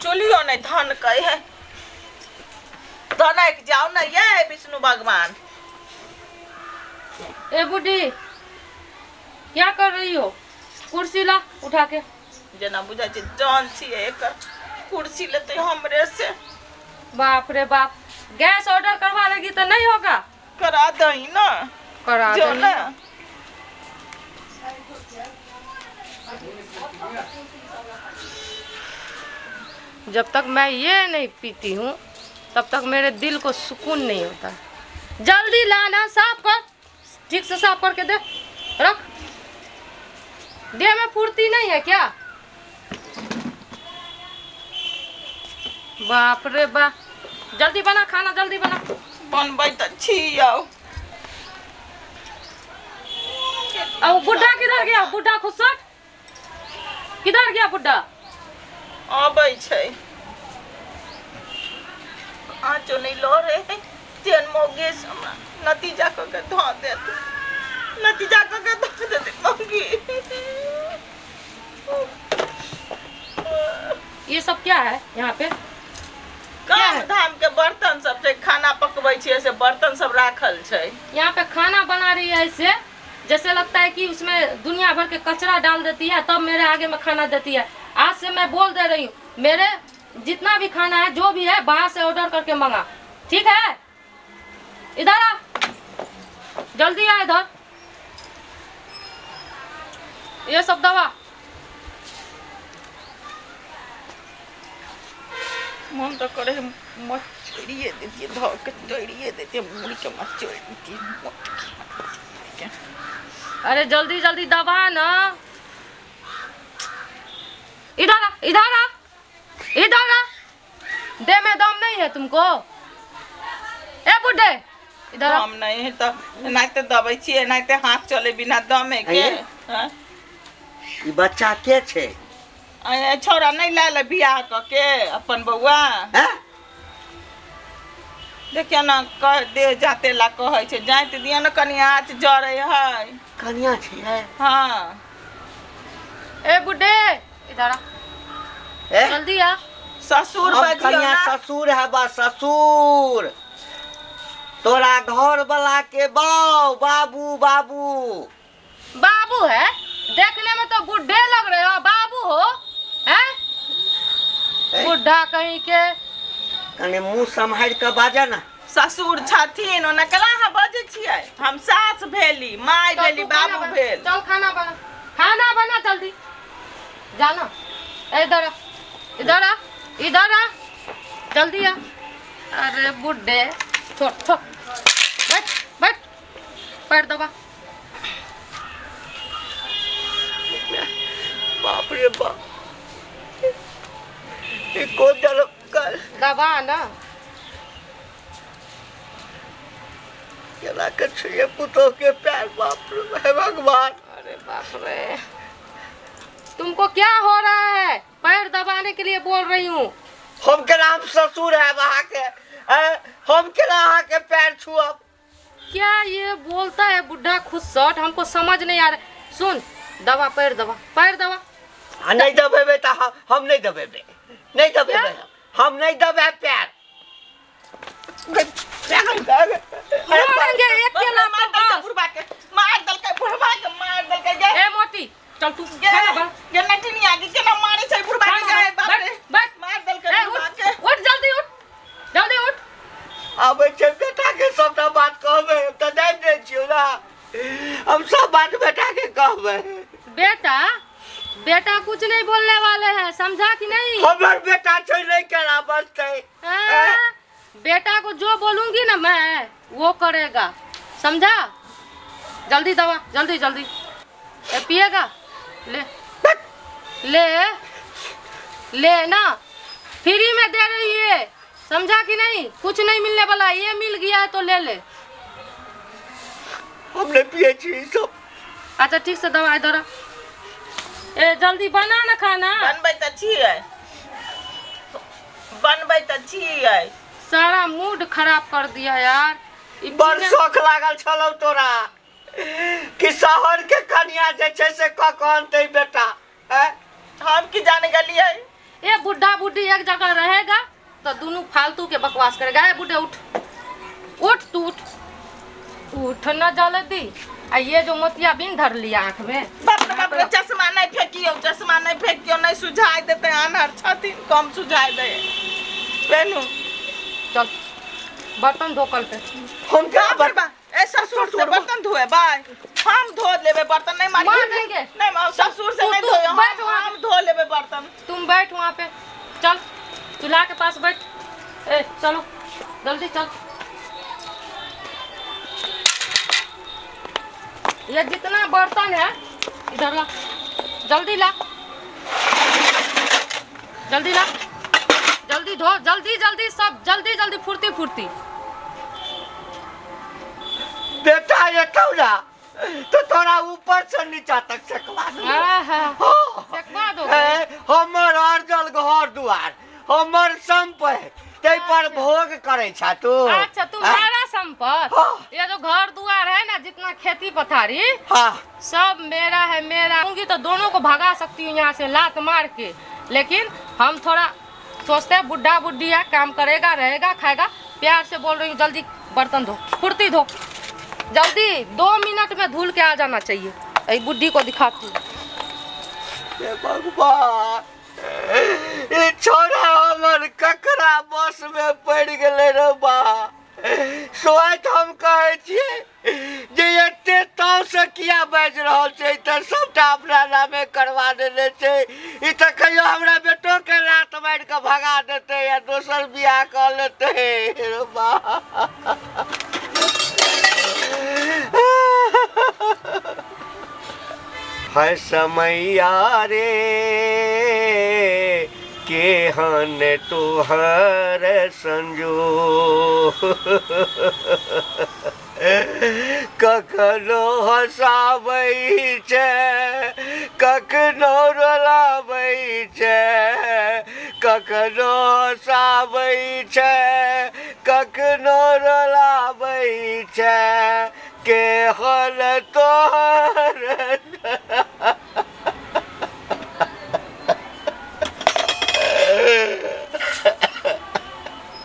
चूल्हियो नहि धनकै है। धनकि जाउ ने ये विष्णु भगवान। ए बूढ़ी, क्या कर रही हो? कुर्सी ला उठा के। जेना बुझाइ छै जान छियै एकर, कुर्सी लेतै हमरे से। बाप रे बाप, गैस ऑर्डर करवा लेगी तो नहीं होगा। करा दही ना। करा जो दही ना। जब तक मैं ये नहीं पीती हूँ तब तक मेरे दिल को सुकून नहीं होता। जल्दी लाना, साफ कर, ठीक से साफ करके दे, रख। देह में फुर्ती नहीं है क्या? बाप रे बाप, जल्दी बना खाना, जल्दी बना। बनबै तऽ छी आउ। अब बुढ़ा किधर गया? बुढ़ा खुसट किधर गया? बुढ़ा अबै छै। आँचो नहि लड़े है तेहन मौगे से हमरा नतीजा कऽ के धऽ देत, नतीजा कऽ के धऽ देत मौगी। ये सब क्या है यहाँ पे? काम धाम के बर्तन सब छै, खाना पकबै छियै से बर्तन सब राखल छै। यहाँ पे खाना बना रही है ऐसे जैसे लगता है कि उसमें दुनिया भर के कचरा डाल देती है, तब मेरे आगे में खाना देती है। आज से मैं बोल दे रही हूँ, मेरे जितना भी खाना है जो भी है बाहर से ऑर्डर करके मंगा, ठीक है? इधर आ, जल्दी आ इधर। ये सब दवा मन तऽ करे है मचोड़िए देतियै, धऽ के तोड़िए देतियै, मुड़ीके मचोड़ि देतियै मोटकी। अरे जल्दी जल्दी दबा ना। इधर आ, इधर आ, इधर आ। दे में दम नहीं है तुमको? ए बुढ़े, इधर आ। दम नहीं है तऽ एनाहिते दबै छियै, एनाहिते हाथ चले बिना दमे के। आँय? हँ? ई बच्चा के छै? आँय, छौड़ा नहि लायल है बियाह कऽ के अपन बौआ? हैं? देखियौ ने, कह देह जाते ला कहै छै, जाति दियौ ने कनि, आँच जरै है। कनिया छै? हँ। ए बुढ़े, इधर आ। ए? जल्दी आ। ससुर हम बजियौ कनिया ना। ससुर है बा ससुर, तोरा घर वाला के बाऊ बाबू बाबू। बाबू है? देखने में तो बुढ़े लग रहे हो, बाबू हो हैं? ए? बुढ़ा कहीं के। कने मुंह सम्हारि के बाजा ना। ससुर छथिन, ओना केना अहाँ बजै छियै? हम सास भेली, माय चल भेली, तू खाना बाबू बना। भेल। चल खाना बना, खाना बना जल्दी, जाना। इधर आ, इधर आ, इधर आ, जल्दी आ। अरे बुढ़े, छोड़ छोड़, बैठ बैठ, पैर दबा। बाप रे बाप, ई कोन जन्म कर दबा ना। केना के छुए पुतोह के पैर, बाप रे, हे भगवान। अरे बाप रे, तुमको क्या हो रहा है? पैर दबाने के लिए बोल रही हूँ। हम केना, हम ससुर है अहाँ के, हैं? हम केना अहाँ के पैर छुअब? क्या ये बोलता है बुढ़ा खुद शर्ट, हमको समझ नहीं आ रहा। सुन, दबा पैर, दबा पैर, दबा। आ नहि दबेबै तऽ हम नहि दबेबै, नहि दबेबै हम, हम नहि दबेब पैर। मारेंगे एक के लात मार तो देलकै बस। बुढ़बा के, मार देलकै बुढ़बा के, मार देलकै गे। ए मोटी, चल तू गे खाना बना। गे नटिनिया गे, केना मारे छै बुढ़बा के? खाना गे बना। बाप रे, बैठ बैठ, मार देलकै ए बुढ़बा उठ के। उठ, जल्दी उठ, जल्दी उठ। आबै छै बेटा के सबटा बात कहबै, हम तऽ जानि जाइ छियौ ना, हम सब बात बेटा के कहबै। बेटा बेटा कुछ नहीं बोलने वाले हैं, समझा कि नहीं? हमर बेटा छै, नहि केना बजतै? हाँ, बेटा को जो बोलूंगी ना मैं वो करेगा, समझा? जल्दी दवा, जल्दी जल्दी। ए पिएगा? ले ले ले ना, फ्री में दे रही है, समझा कि नहीं? कुछ नहीं मिलने वाला, ये मिल गया है तो ले ले। हम नहि पिए छी ई सब। अच्छा ठीक से दवा इधर आ। ए जल्दी बना ना खाना। बनबै तऽ छियै, बनबै तऽ छियै। सारा मूड खराब कर दिया यार ई। बड़ शौक लागल छलौ तोरा कि शहर के कनिया जे छै से कऽ कऽ अनतै बेटा, हैं? हम की जाने गेलियै। ये बुढ़ा बुढ़ी एक जगह रहेगा तो दोनों फालतू के बकवास करेगा। ए बुढ़े उठ, उठ तू उठ, उठ न जल्दी। आ ये जो मोतिया बिन धर लिया आँख में। बाप रे बाप रे, चश्मा नहीं फेंकियो, चश्मा नहीं फेंकियो, नहीं सुझाई देते, आन्हर छथिन, कम सुझाई दे। पहनू। चल बर्तन धो कल पे। हम क्या बाप रे बाप, ए ससुर से बर्तन धोए बाय, हम धो लेबे बर्तन, नहीं मारी मार देंगे। नहीं मार, ससुर से तू- नहीं तू धोए, हम बैठ वहाँ। हम धो लेबे बर्तन। तुम बैठ वहाँ पे, चल चूल्हा के पास बैठ। ए चलो जल्दी चल। ये जितना बर्तन है इधर ला, जल्दी ला, जल्दी ला, जल्दी धो, जल्दी जल्दी सब, जल्दी जल्दी, फुर्ती फुर्ती। बेटा एतौ ना तो तोरा ऊपर से नीचा तक सेकवा देबौ। हाँ, हाँ। हाँ। सेकवा दो। ए, हमर अर्जल घर दुआर, हमर संपत्ति, ताहि पर भोग करै छा तू। अच्छा तुम्हारा संपत्ति, हाँ। ये जो घर दुआर है ना, जितना खेती पथारी हाँ सब मेरा है, मेरा। होंगी तो दोनों को भगा सकती हूँ यहाँ से लात मार के, लेकिन हम थोड़ा सोचते हैं बुढ़ा बुढ़ी है, काम करेगा, रहेगा, खाएगा। प्यार से बोल रही हूँ, जल्दी बर्तन धो, फुर्ती धो, जल्दी 2 मिनट में धुल के आ जाना चाहिए। यही बुढ़ी को दिखाती हूँ। हे भगवान, ई छोरा हमर ककरा बस में पड़ि गेलै रे बा। सोच हम कहै छियै जे एते ताव से किया बाजि रहल छै, तऽ सबटा अपना नामे करवा देने छै। ई तऽ कहियो हमरा बेटो के लात मारि कऽ भगा देतै या दोसर बियाह कऽ लेतै रे बा। है समैया रे केहन तोहर संजो, कखनो हँसाबै छै, कखनो रोलाबै छै, कखनो हँसाबै छै, कखनो रोलाबै छै, केहन तोहर।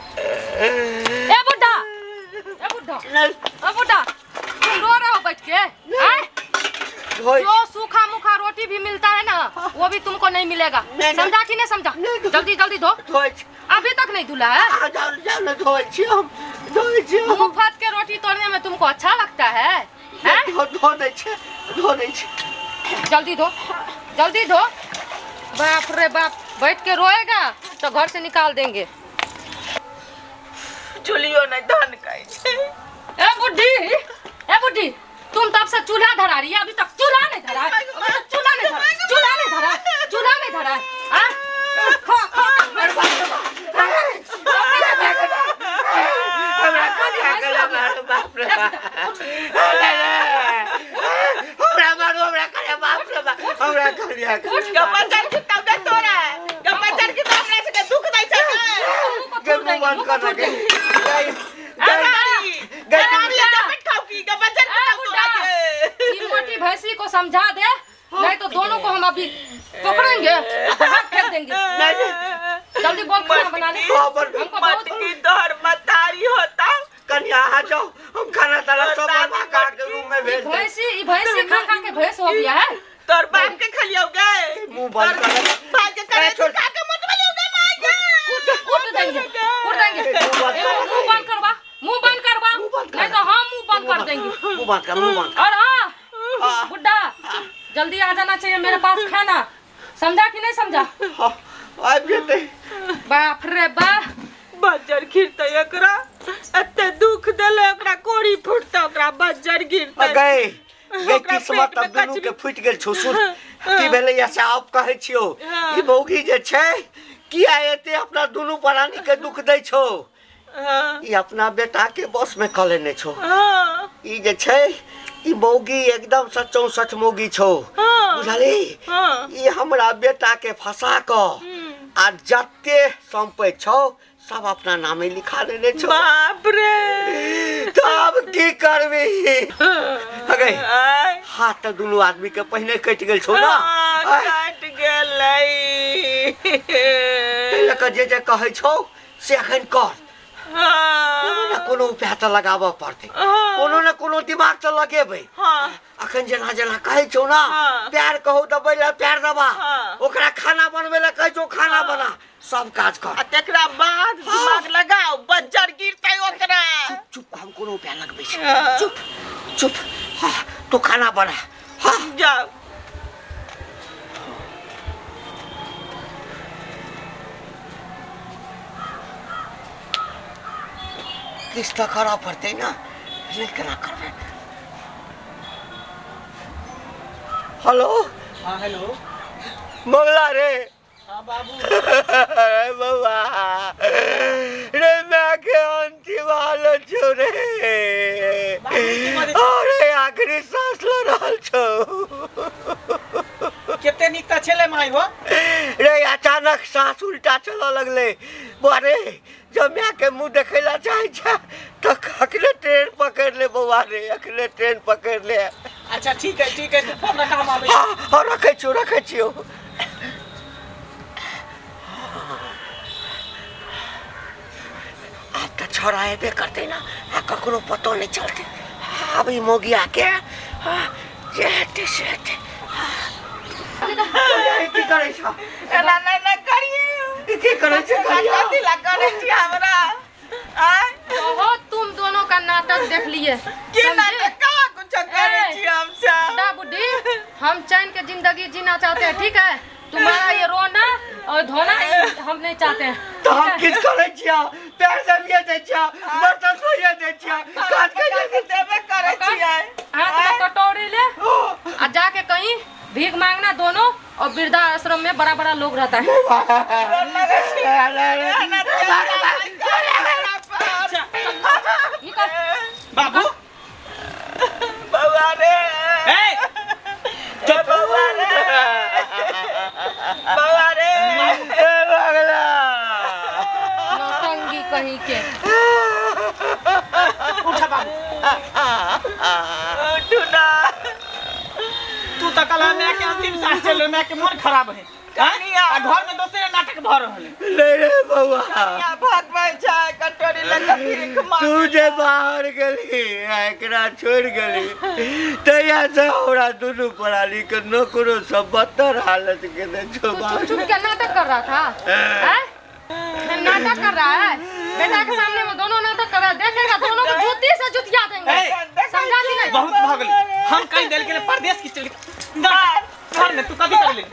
ए बुढ़ा, ए बुढ़ा, ए बुढ़ा, तुम रो रहे हो बैठ के? हैं? जो सूखा मुखा रोटी भी मिलता है ना, वो भी तुमको नहीं मिलेगा। नहीं, नहीं। समझा कि नहीं समझा? नहीं। जल्दी जल्दी धो। धोइ छी। अभी तक नहीं धुला है? आ, जाउ जाउ ने, धोइ छी हम, धोइ छी हम। मुफ्त के रोटी तोड़ने में तुमको अच्छा लगता है, हैं? धो धो दै छै, धो दै छै। जल्दी धो, जल्दी धो। बाप रे बाप, बैठ के रोएगा तो घर से निकाल देंगे। चुलियो नहीं धान खाइ छै। ए बुढ़ी, ए बुढ़ी, तुम तब से चूल्हा धरा रही है, अभी तक चूल्हा नहीं धरा है, अभी तक चूल्हा नहीं धरा, चूल्हा नहीं धरा, चूल्हा नहीं धरा है। हाँ? खा खा हमरा कनिया के मारू, बाप रे बाप, हमरा मारू, हमरा कनिया, बाप रे बाप, हमरा कनिया के गप्पा चढ़ के तब दे तोरा, गप्पा चढ़ के तो हमरा सबके दुख दै छै। गे मुंह बंद कर दे। गई गई गई गई खाओ की गप्पा चढ़ के ए तब तोरा बुढ़ा, के। ये मोटी भैंसी को समझा दे, नहीं तो दोनों को हम अभी पकड़ेंगे, बाहर फेंक देंगे। जल्दी बोल खाना बनाने। हमको बहुत मटकी तोहर मतारी होता। कनिया अहाँ जाओ, हम खाना ताना सब बनवा के अहाँके रूम में भेज देब। भैंसी, ये भैंसी खा खा के भैंस हो गया है। तोर बाप के खलियौ गे, मुंह बंद कर दे। भाई के करे ए, छोड़। खा के मोट बलियौ गे माय गे। कूट देंगे, कूट देंगे। मुंह बंद ए, कर। मुंह बंद करवा, मुंह बंद करवा, मुंह बंद कर। नहीं तो हम मुंह बंद कर देंगे। मुंह बंद कर, मुंह बंद कर। और हाँ बुड्ढा, जल्दी आ जाना चाहिए मेरे पास खाना, समझा कि नहीं समझा? हाँ, आबि जेतै। बाप रे बाप, बज्जर गिरतै एकरा, एते दुख देले ओकरा, कोड़ी फुटतै ओकरा, बज्जर आ गिरतै। गई गई ओकरा किस्मत पेट में अब दुनू कचरी- के फुटि गेल छौ। सुन की भेलै या से आब कहै छियौ, हाँ। ई मौगी जे छै किया एते अपना दुनू प्राणी के दुख दै छौ? हाँ, ई अपना बेटा के बस में कऽ लेने छौ। हाँ, ई जे छै ई मौगी एकदम से 64 मौगी छौ, हाँ। बुझली? हाँ। ई हमरा बेटा के फंसा कऽ आ जते संपत्ति छौ सब अपना नामे लिखा लेने छौ। बाप रे, तब की करबी? अगे आय, हाथ तऽ दुनू आदमी के पहिने कटि गेल छौ ना? हाँ, आय, कटि गेलै। ताहि लऽ कऽ जे जे कहै छौ से एखन कर। कोनो ने कोनो उपाय तऽ लगाबऽ पड़तै, कोनो ने कोनो दिमाग तऽ लगेबै। अखन जेना जेना कहै छौ ना, पैर कहू दबै लए पैर दबा, ओकरा खाना बनबै लए कहै छौ खाना बना, सब काज कर। आ तकरा बाद दिमाग लगाओ, बज्जर गिरतै ओकरा। चुप चुप, हम कोनो उपाय लगबै छी। चुप चुप, हाँ तू खाना बना। हाँ जाओ। किछु तऽ करऽ पड़तै ने, नहि केना करबै? हेलो। हाँ हेलो। मंगला रे। हाँ बाबू। अरे बबा रे, मैं के अंतिम हालत छौ रे। अरे आखिरी सांस ल रहल छौ। कते नीक तऽ छलै माय हो रे, अचानक सांस उल्टा चलऽ लगलै। बौआ रे, जब माय के मुँह देखै ला चाहै छै तऽ अखने ट्रेन पकड़ि ले बौआ रे, अखने ट्रेन पकड़ि ले। अच्छा ठीक है ठीक है, तू फोन रख, हम आबै छी। हाँ हाँ, रखै छियौ रखै छियौ। आब तऽ छौड़ा एबे करतै ने, आ ककरो पतो नहि चलतै। आब ई मोगिया के जे हेतै से हेतै। की करै छ? एना नहि नहि करियौ। ई की करै छै? एना कथी ला करै छी हमरा? आँय? बहुत तुम दोनों का नाटक देख लिए। की समझे? नाटक? कहाँ कुछ करै छी हमसब? बुड्ढा बुड्ढी, हम चैन के जिंदगी जीना चाहते हैं, ठीक है? तुम्हारा ये रोना और धोना हम नहीं चाहते हैं। तऽ हम किछु करै छियै? पैर दबिए दै छियै, बर्तन धोइए दै छियै, काज करिए दै छियै। देबे करै छियै। हाथ में कटोरी ले आ जाके कहीं भीख मांगना दोनों, और वृद्धाश्रम में बड़ा बड़ा लोग रहता है। निकल। बाबू। बौआ रे। ए चुप। बौआ रे, बौआ रे। ए बगला। नौटंकी कहीं के। उठा बाबू। उठू ना। तू तऽ कल माय के अंतिम सांस चल, माय के मन खराब है कनिया। आ घर में दोसरे नाटक भऽ रहल है। नहीं रे बौआ, कनिया भगबै छै कटोरी लऽ कऽ भीख मांगे। तू जे बाहर गेली आ एकरा छोड़ि गेली, तहिया से हमरा दुनू प्राणी के नौकरो सब बदतर हालत केने छौ। तू चुप चुप के नाटक कर रहा था, हैं? नाटक कर रहा है बेटा के सामने में, दोनों नाटक कर रहा है। देखेगा दोनों को जूती से जुतिया देंगे, ए, समझा कि नहीं? बहुत भऽ गेलै, हम कहीं देल के परदेश की चल घर में तू कभी कर ले।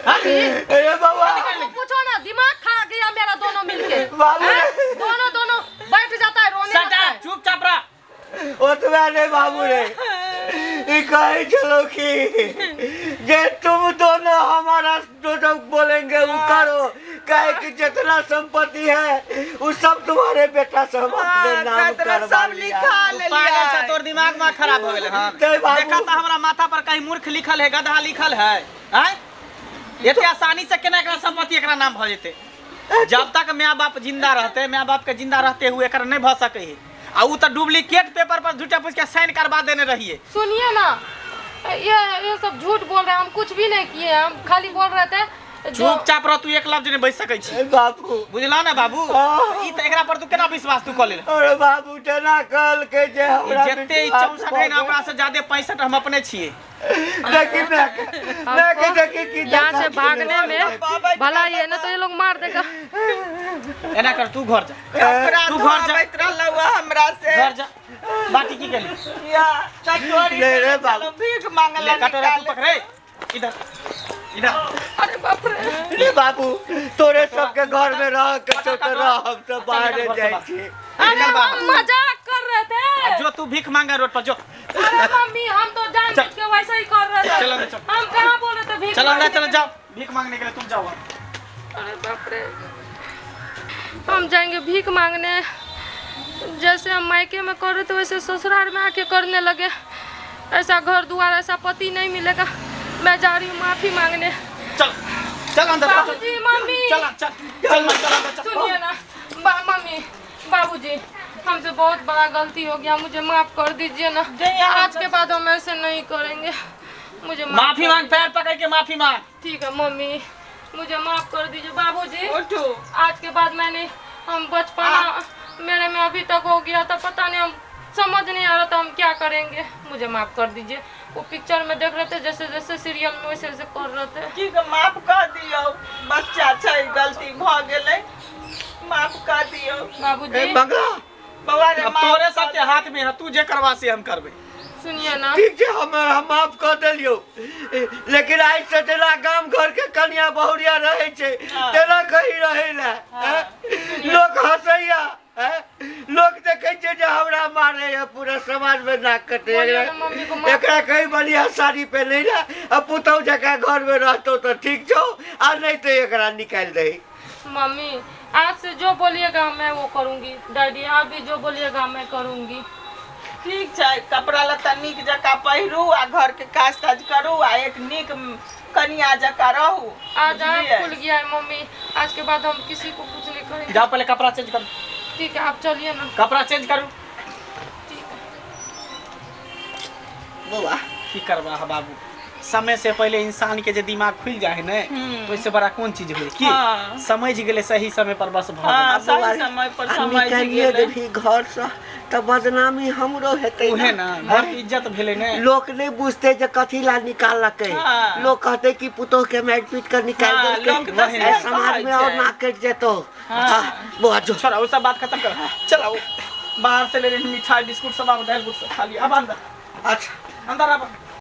हाँ? अरे बाबा, तुम पूछो ना, दिमाग खा गया मेरा दोनों मिलके। बाबू। हैं? दोनों दोनों बैठ जाता है, रोने सटा लगता है। चुपचाप रह। ओतबा नहीं बाबू रे, ई कहै छलो कि जे तुम दोनों हमारा जो जो बोलेंगे वो करो, काहे कि जितना संपत्ति है वो सब तुम्हारे बेटा से हम अपने नाम तोरा करवा सब लिया। लिखा तू पागल छा, लेलियै। तोर दिमाग में खराब हो गेलै हन। ते बाबू। देखा तऽ हमरा माथा पर कहीं मूर्ख लिखल है, गधा लिखल है? आँय, एते आसानी से केना एकरा संपत्ति एकरा नाम भऽ जेतै? जब तक माय बाप जिंदा रहते, माय बाप के जिंदा रहते हुए एकर नहीं भऽ सकै है। आ उ तऽ डुप्लीकेट पेपर पर झूठा फूस के साइन करवा देने रहिए। सुनिए ना, ये सब झूठ बोल रहे हैं, हम कुछ भी नहीं किए, हम खाली बोल रहे थे जो चुपचाप रह, तू एक लफ्ज नहीं बज सकै छी। ए बाबू। बुझला ना बाबू? हाँ। ई तऽ एकरा पर तू केना विश्वास तू कऽ लेल? अरे बाबू, तेना कहल के जे हमरा जते ई विश्वास 64 है ना, भऽ ओकरा से ज्यादे 65 हम अपने छियै। गेल। देखी मैं मैं के देखी की यहाँ दशा से केने भागने छै। में भला ये ना तो ये लोग मार देगा। एना कर, तू घर जा। कपड़ा तू घर जा। धोआबैत रहलौ हमरा से। घर जा। बाटी की केली? या कटोरी ले रे लेने बाबू। चलो भीख मांगला। ले कटोरा तू निकाले। पकड़े, इधर इधर। अरे बाप रे। रे बाबू, तोरे सबके घर में रह के छौ तऽ रह, हम सब बाहरे जाइ छी। अरे निकल बाहर। हम मजाक कर रहे थे। जो तू भीख मांगा रोड पर जो। अरे मम्मी, हम तो जान चल। बुझ के वैसे ही कर रहे थे। चलो अंदर चल। हम कहाँ बोल रहे थे भीख चलो अंदर मांगने चलो के? जाओ भीख मांगने के लिए, तुम जाओ। अरे बाप रे, हम जाएंगे भीख मांगने। जैसे हम मायके में कर रहे थे वैसे ससुराल में आके करने लगे। ऐसा घर द्वार, ऐसा पति नहीं मिलेगा। मैं जा रही हूँ माफी मांगने। चल चल अंदर चल। बाबूजी, मम्मी। चल चल चल चल अंदर चल। सुनिए ना मम्मी, बाबूजी, हमसे बहुत बड़ा गलती हो गया, मुझे माफ कर दीजिए ना। आज के बाद हम ऐसे नहीं करेंगे, मुझे माफ माफी कर मांग, पैर पकड़ के माफी मांग। ठीक है मम्मी, मुझे माफ कर दीजिए बाबूजी। उठू। आज के बाद मैंने हम बचपना मेरे में अभी तक हो गया था, पता नहीं हम समझ नहीं आ रहा था हम क्या करेंगे। मुझे माफ कर दीजिए। वो पिक्चर में देख रहे थे, जैसे जैसे सीरियल में वैसे वैसे कर रहे थे। ठीक है, माफ कर दियौ, बच्चा छै, गलती भऽ गेलै, माफ कर दियौ। बाबूजी। ए बंगला बौआ रे, अब माफ तोरे कर सबके हाथ में है, तू जे करवा से हम करबै। सुनिए ना। ठीक छै, हम माफ कऽ देलियौ, लेकिन आइ से जेना गाम घर के कनिया बहुरिया रहै छै तेना कहीं रहै लए। हैं? लोक हँसैया, हैं? लोक देखै छै जे हमरा मारैया, पूरा समाज में नाक कटैया। बोलिए ना मम्मी को माफ। एकरा कहीं बढ़िया साड़ी पहनै लए आ पुतहु जकाँ घर में रहतौ तऽ ठीक छौ, आ नहि तऽ एकरा निकालि दही। मम्मी आज से जो बोलिएगा मैं वो करूँगी। डैडी आप भी जो बोलिएगा मैं करूँगी। ठीक छै, कपड़ा लत्ता नीक जकाँ पहिरू आ घर के काज ताज करू आ एक नीक कनिया जकाँ रहू। आज आँख बुझलियै? खुल गया है मम्मी, आज के बाद हम किसी को कुछ नहीं कहेंगे। जाओ पहले कपड़ा चेंज करू। ठीक है, आप चलिए ना। कपड़ा चेंज करू। ठीक है। बौआ की करबा है बाबू, समय से पहले इंसान के जे दिमाग खुल जाए है ने, तो इससे बड़ा कौन चीज हुई की। हाँ। समझ गेले सही समय पर बस भऽ हाँ, गेल। सही समय पर आ समझ निकालिए गेलै। देबही घरसँ तऽ बदनामी हमरो हेतै। उहे ना, घर के इज्जत भेलै ने। लोक नहि बुझतै जे कथी ला निकाललकै। हाँ। लोक कहतै कि पुतोह के मारि पीट कऽ निकालि हाँ, देलकै। लोक तऽ एहि सएह समाज में कहै और छै। नाक कटि जेतौ। हाँ, बौआ जो। छोड़ा ओ सब बात खत्म कर, चलो बाहर से ले लेनी मिठाई बिस्कुट सब, आब दालि गुड़ सब खा लिया। अब अंदर। अच्छा अंदर आब।